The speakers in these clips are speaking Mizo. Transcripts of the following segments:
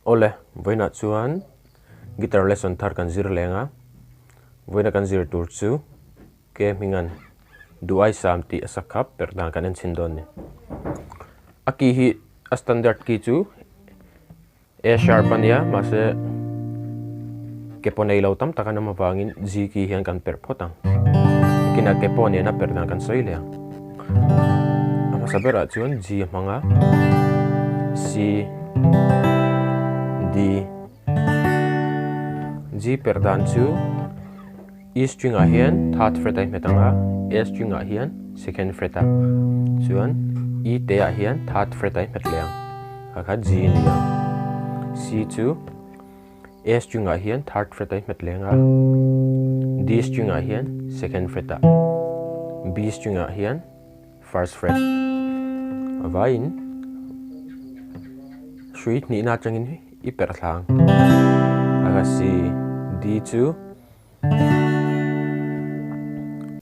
Awle, vawiinah chuan guitar lesson thar kan zir leng a, vawiina kan zir tur chu ke hminga'n duh aisam tih a sak kha perh dan kan en chhin dawn a ni. A key hi a standard key chu A sharp a nia, mahse ke pawh nei lo tam tak an awm avangin G key hian kan perh phawt ang. Kinah ke pawh nena perh dan kan sawi leh ang. A hmasa berah chuan G a hmang a, C, D, G perh dan chu E string ah hian third fret a inhmet ang a, A string ah hian second fret a, chuan E te ah hian third fret a inhmet leh ang, kha kha G a ni ang. C chu A string ah hian third fret a inhmet leh ang a, D string ah hian second fret a, B string ah hian first fret a vaiin hrui hnihna atangin i perh thla ang. A kha C, D chu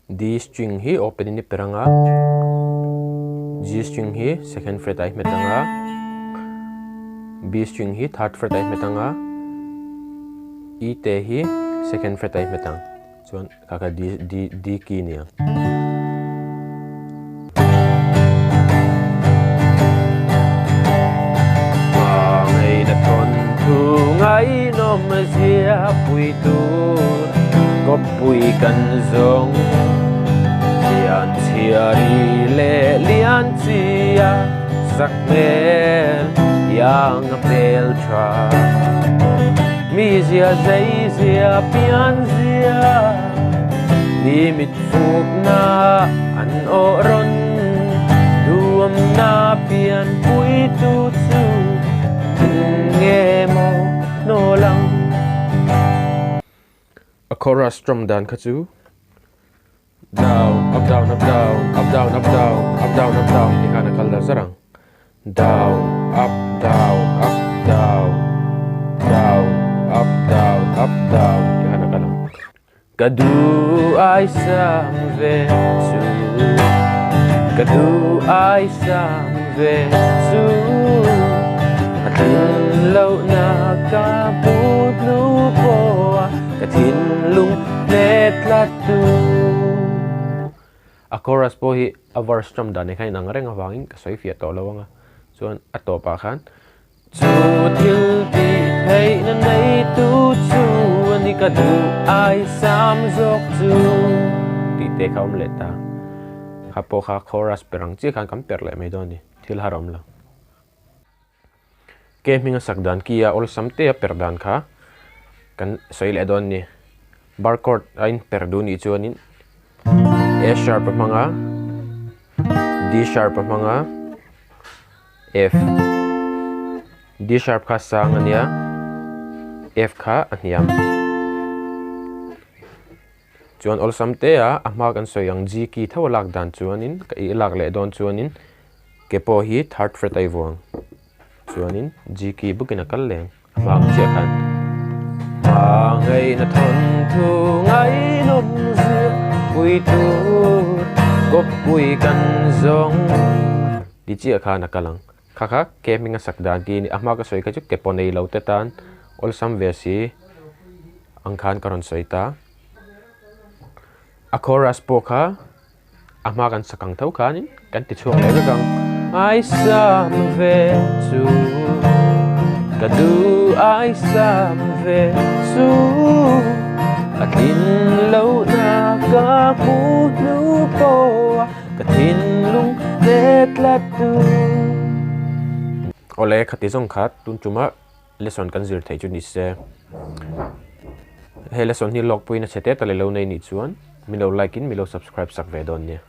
D string hi open in i per ang a, G string hi second fret ah i hmet ang a, B string hi third fret ah i hmet ang a, E te hi second fret ah i hmet ang. Chuan kha kha D D D key a ni ang. Hmangaihna thawnthu ngaihnawm zia pui tur kawppui kan zawng Lian chhiari leh lian chia sak hmel iang a hmel tha Mi zia zei zia pian zia mi mit fukna an awh rawn duamna pian pui tu chu tin nge maw hnawl ang. A chorus drum dan kha chu down up down up down up down up down up down up down tih khan a kal dar zar ang. Down up down up down down up down up down tih khan a kal ang. Ka duh ai sam ve chu Ka duh ai sam ve chu A thin lohna ka hmu hnu pawh a ka thinlung hne tlat tu. A chorus pawh hi a verse ṭam dan nen khan inang reng avangin ka sawi fiah tawh lo ang a, chuan a tawpah khan Chu thil tih theihna neitu chu a ni ka duh ai sam zawk chu tih te kha awm leh ta. Kha pawh kha chorus per ang chiah khan kan per leh mai dawn a ni, thil har awm lo. Ke hminga sak dan ki a awlsam te a per dan kha kan sawi leh dawn a ni. Bar chord a in per duh nih chuanin A sharp a hmang a, D sharp a hmang a, F D sharp kha sang a nia F kha a hniam chuan awlsam te a a hma kan sawi ang G key tho a lak dan chuanin ka ih lak leh dawn chuanin ke pawh hi third fret a i vuang chuanin G key bawkin a kal leh ang a hma ang chiah khan hma ngaihna thawnthu ngaihnawm zir pui tur kawppui kan zawng ti chiah khan a kal ang kha kha ke hminga sak dan ki a ni a hma ka sawi kha chu ke pawh nei lo te tan awlsam ve si ang khan ka rawn sawi ta a chorus pawh kha A hma kan sak ang tho khanin kan ti chhuak leh vek ang. Ai sam ve chu ka duh ai sam ve chu a tlin lohna ka hmu hnu pawh a ka thinlung te tlat tu. Awle khati zawng kha tun tumah lesson kan zir theih chu ni se. He lesson hi lawkpuiin a chhe teh ta leh lo nei nih chuan min lo like in min lo subscribe sak ve dawn nia.